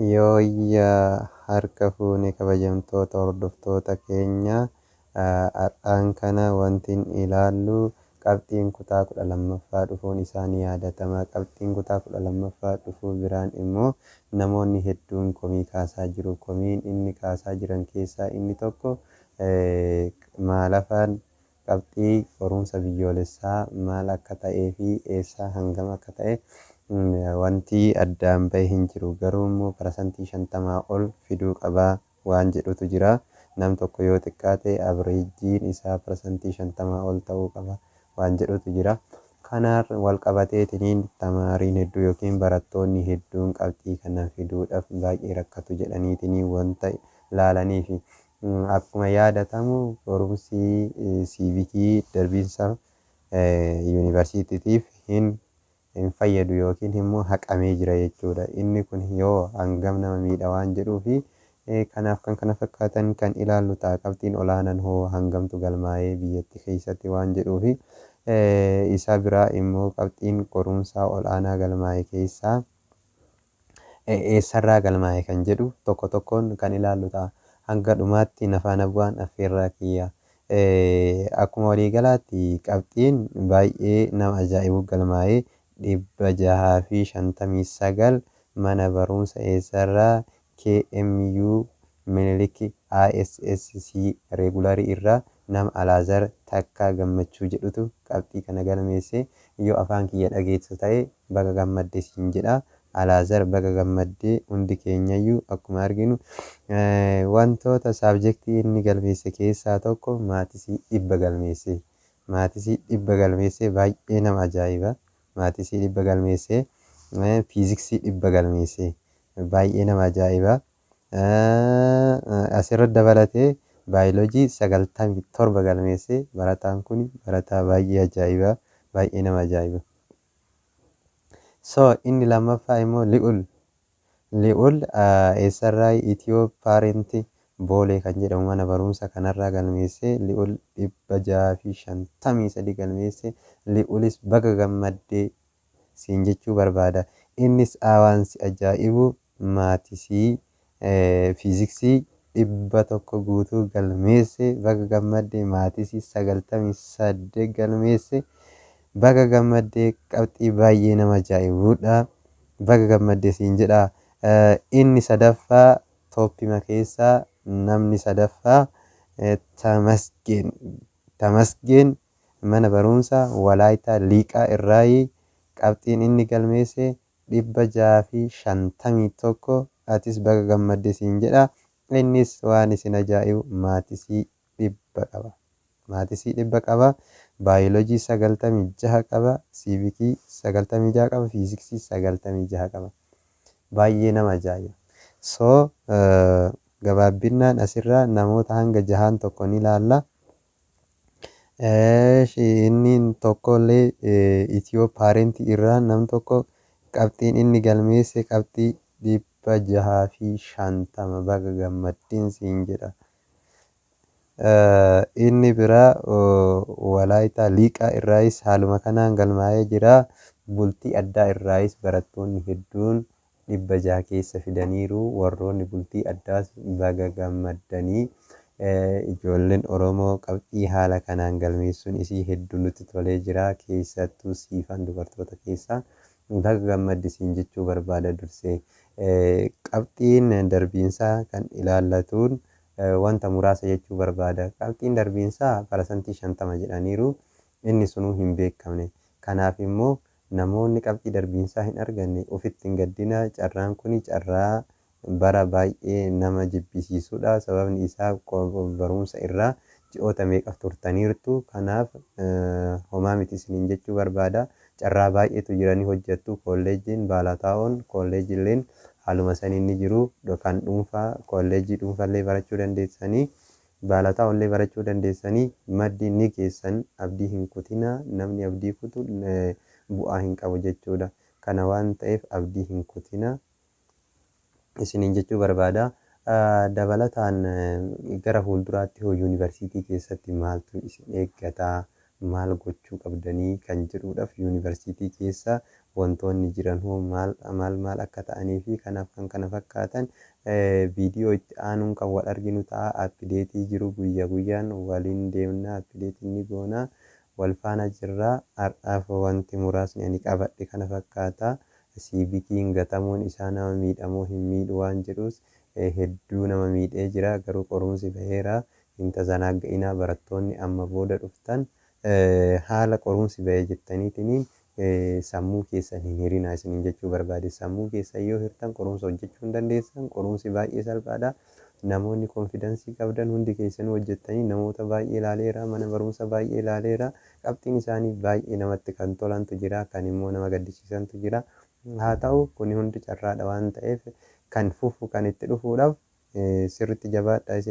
Yooyyaa harka fuune kabajamtoota hordoftoota keenya, har'aan kana wantin ilaallu qabxiin kutaa 12ffaa dhufuun isaa ni yaadatama. Qabxiin kutaa 12ffaa dhufuu biraan immoo namoonni hedduun komii kaasaa jiru. Komiin inni kaasaa jiran keessaa inni tokko maalafaan qabxii qorumsa biyyoolessaa maal akka ta'ee fi eessaa hangam akka ta'e wanti addaan bahe hin jiru. Garuu immoo parasantii 50 ol fiduu qabaa waan jedhutu jira. Nam tokko yoo xiqqaate averejjiin isaa parasantii 50 ol ta'uu qaba waan jedhutu jira. Kanaan wal qabateetiniin tamaariin hedduu yookiin barattoonni hedduun qabxii kana fiduudhaaf baay'ee rakkatu jedhaniitinii wanta laalaniifi. Akkuma yaadatamu qorumsi siivikii darbiinsa yuunivarsiitiitiif hin fayyadu yookiin immoo haqamee jira jechuudha. Inni kun yoo hangam nama miidha waan jedhuufi kanaaf kan kana fakkaatan kan ilaallu ta'a. Qabxiin olaanaan hoo hangamtu galmaa'ee biyyattii keessatti waan jedhuufi isa biraa immoo qabxiin qorumsaa olaanaa galmaa'e keessaa eessarraa galmaa'e kan jedhu tokko tokkoon kan ilaallu ta'a. Hanga dhumaatti na faana bu'aan affeerraa kiyya. Akkuma waliigalaatti qabxiin baay'ee nama ajaa'ibu galmaa'ee 659 mana barumsa eessarraa KMU Minilik ISSC regular irraa nama Alaazar Takkaa Gammachuu jedhutu qabxii kana galmeesse. Yoo afaan kiyya dhageessu ta'e baga gammadde siin jedha. Alaazar baga gammaddee, hundi keenyayyuu akkuma arginu wantoota saabjektii inni galmeesse keessaa tokko maatisii 100 galmeesse. Maatisii 100 galmeesse, baay'ee nama ajaa'iba. Maatisii 100 galmeesse, fiiziksii 100 galmeesse, baay'ee nama ajaa'iba. Asirra dabalatee baayoloojii 97 galmeesse. Barataan kun barataa baay'ee ajaa'iba, baay'ee nama ajaa'iba. So inni lammaffaa immoo Li'ul. Li'ul eessarraa? Itiyoo Paarenti Boolee kan jedhamu mana barumsa kanarraa galmeesse. Li'ul 653 galmeesse. Li'ulis baga gammaddee siin jechuu barbaada. Innis waan si ajaa'ibu maatisii, fiiziksii 100 guutuu galmeesse, baga gammaddee. Maatisii 98 galmeesse, baga gammaddee, qabxii baay'ee nama ajaa'ibudha. Baga gammaddee siin jedha. Inni sadaffaa tooppima keessaa namni sadaffaa Tamasgeen. Tamasgeen mana barumsa Walaayitaa Liiqaa irraayi, qabxiin inni galmeesse 651, atis baga gammadde siin jedha. Innis waan isin ajaa'ibu maatisii 100 qaba. Maatisii 100 qaba. Baayoloojii 96 qaba. Siivikii 96 qaba. Fiiziksii 96 qaba. Baay'ee nama ajaa'iba. So gabaabbinnaan asirraa namoota hanga jahaan tokko ni ilaalla. Inni tokkollee Itiyoo Paarentii irraa nam tokko qabxiin inni galmeesse qabxii 650, baga gammaddeen siin jedha. Inni biraa Walaayitaa Liiqaa irraayis haaluma kanaan galmaa'ee jira. Bultii addaa irraayis barattoonni hedduun 600 keessa fidaniiru. Warroonni bultii addaas baga gammaddanii. Ijoolleen Oromoo qabxii haala kanaan galmeessuun isii hedduu nutti tolee jira. Keessattuu siifan dubartoota keessaa baga gammadde siin jechuu barbaada dursee. Qabxiin darbiinsaa kan ilaallatuun wanta muraasa jechuu barbaada. Qabxiin darbiinsaa parasantii 50 jedhaniiru. Inni sunuu hin beekamne. Kanaaf immoo namoonni qabxii darbiinsaa hin arganne ofitti hin gaddina. Carraan kun carraa bara baay'ee nama jibbisiisudha. Sababni isaa barumsa irraa ji'oota meeqaf turtaniirtu. Kanaaf homaa miti isiniin jechuu barbaada. Carraa baay'eetu jira, ni hojjettu. Kolleejjiin Baalaataa'oon kolleejjiilleen haaluma saniin ni jiru. Kan dhuunfaa kolleejjii dhuunfaallee barachuu dandeessanii. Baalaataa'oonillee barachuu dandeessanii, maddi ni geessan, abdii hin kutinaa. Namni abdii kutu bu'aa hin qabu jechuudha. Kana waan ta'eef abdii hin kutinaa isiniin jechuu barbaada. Dabalataan gara fuulduraatti hoo yuunivarsiitii keessatti maaltu isin eeggata? Maal gochuu qabdanii kan jedhuudhaaf, yuunivarsiitii keessa wantoonni jiran hoo maal maal maal akka ta'anii fi kanaaf kan kana fakkaatan viidiyoo itti aanuun kan wal arginu ta'a. Update jiru guyyaa guyyaan waliin deemna, update ni goona, wal faana jirra. Har'aaf wanti muraasni ani qabadhe kana fakkaata. Civic-iin gatamuun isaa nama miidhamoo hin miidhu waan jedhus, hedduu nama miidhee jira. Garuu qorumsi baheera, hin tazanaaga'inaa. Barattoonni amma booda dhuftan haala qorumsi bahe jettaniitiniin sammuu keessan hin hirinaa isiniin jechuu barbaade. Sammuu keessan yoo hirtan qorumsa hojjechuu hin dandeessan. Qorumsi baay'ee salphaadha. Namoonni confidence qabdan hundi keessanuu hojjettanii, namoota baay'ee ilaaleera, mana barumsa baay'ee ilaaleera. Qabxiin isaanii baay'ee namatti kan tolantu jira, kan immoo nama gaddisiisantu jira. Haa ta'u, kuni hundi carraadha waan ta'eef, kan fufu kan itti dhufuudhaaf sirriitti jabaadhaa isin.